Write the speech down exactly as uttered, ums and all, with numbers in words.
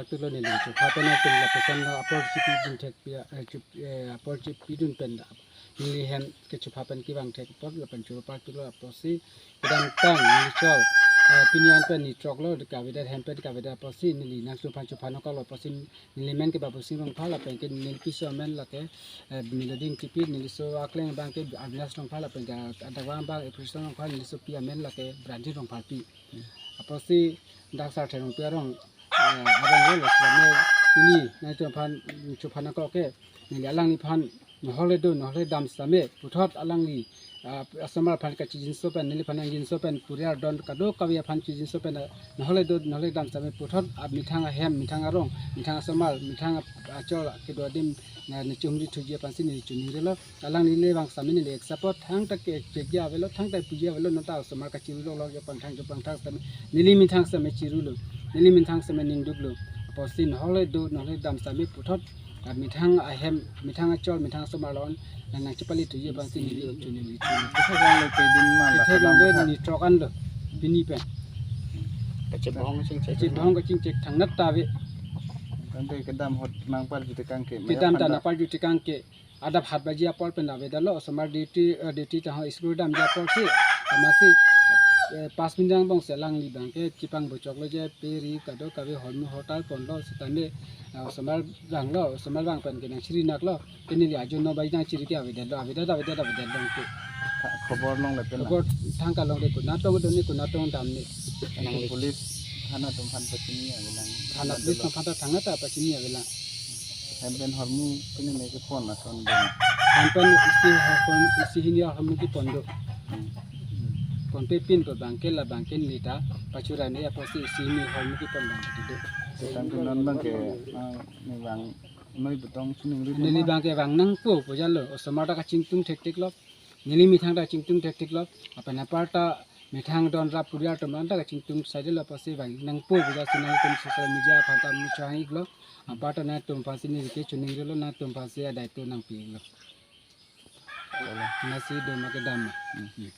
Tulo neli chopha pen atum lapuson lo apor chipidun thek pi, eh, chup-, eh, apor chipidun pen neli hem kechopha pen kevang thek apot lapen chopha tulo apotsi kedamtang neli chol, eh, pini an pen ni throk lo kavedet hem pen kavedet apotsi neli nangtumphan chopha nangkoklo apotsi neli men ke Babusing Rongphar lapen ke neli piso amen lake, eh, Melody Ingtipi, neli so akleng abang ke Agnes Rongphar lapen ke adakvang abang Eprison Rongphar, neli sopi amen lake Brandi Rongpharpi. Apotsi dak Sarthe Rongpi arong, eh, arong lo sitame pini nangtumphan chopha nangkok ke neli alangliphan nohole do nohole dam sitame puthot alangli, ah, asomar aphan kachijinso pen neliphan nangjinso pen puriar don kadokave aphan chijinso pen, ah, nohole do nohole dam sitame puthot, ah, methang ahem methang arong methang asomar methang ap-, achol kedo adim, ah, neli chumri thuji aphansi neli choningri lo. Alangli le vang sitame neli ek support thangta ke chekji avelo thangta puji avelo nonta osomar kachiru lo lo jopang thang jopang thang sitame neli methang sitame chiru lo, neli methang sitame ningduk lo. Apotsi nohole do nohole dam sitame puthot, ah, methang ahem methang achol methang asomar along nang nangchepali thuji aphansi neli choningri. Kethek long le kedin ma la Kethek long le kedam ni throk an lo pini pen. Kachebong chingchek. Kachebong kachingchek thangnat ta ave. Tangte kedam ahut nangparju tekang ke. Kedam ta nangparju tekang ke. Adap hat baji apor pen avedetlo, osomar duty, eh, duty ta ho school damji apotsi, amatsi, eh, pas minit angbong si alangli abang ke chepangbo choklo je pe ri kadokave hormu hotel ponlo sitame, eh, osomar vanglo, osomar vang pen ke nangchiri naklo, ke neli ajo no baji nangchiri ke avedetlo, avedet, avedet, avedetlo ke. Khobor long le pen la. Khobor thangka long le konat tong do ne konat tong dam ne. Nangli police thana atumphan pachini avelang. Thana police atumphan ta thangta pachini avelang. Hem pen hormu pini ne kepon ason dun. Hem pen isi hormu isi hini hormu kepon do. Hmm. Konpe pin ko abang ke la abang ke neli ta pachura ne apotsi isi hini hormu kepon abang ke do. Tangte non abang ke, ah, ne vang noi betong suning ri. Neli abang ke vang nangpo pu jalo. Osomar ta kachingtung thekthek lo. Neli methang ta chingtung thekthek lo. Apen apar ta methang don rap puriar atum anta kachingtung saide lo apotsi vang nangpo pu jasi nangtum social media aphan ta muchang iklo. Apar ta nangtum aphansi neli ke choningri lo nangtum aphansi adai to nangpi iklo. Nasi do ma kedam. Hmm, hmm.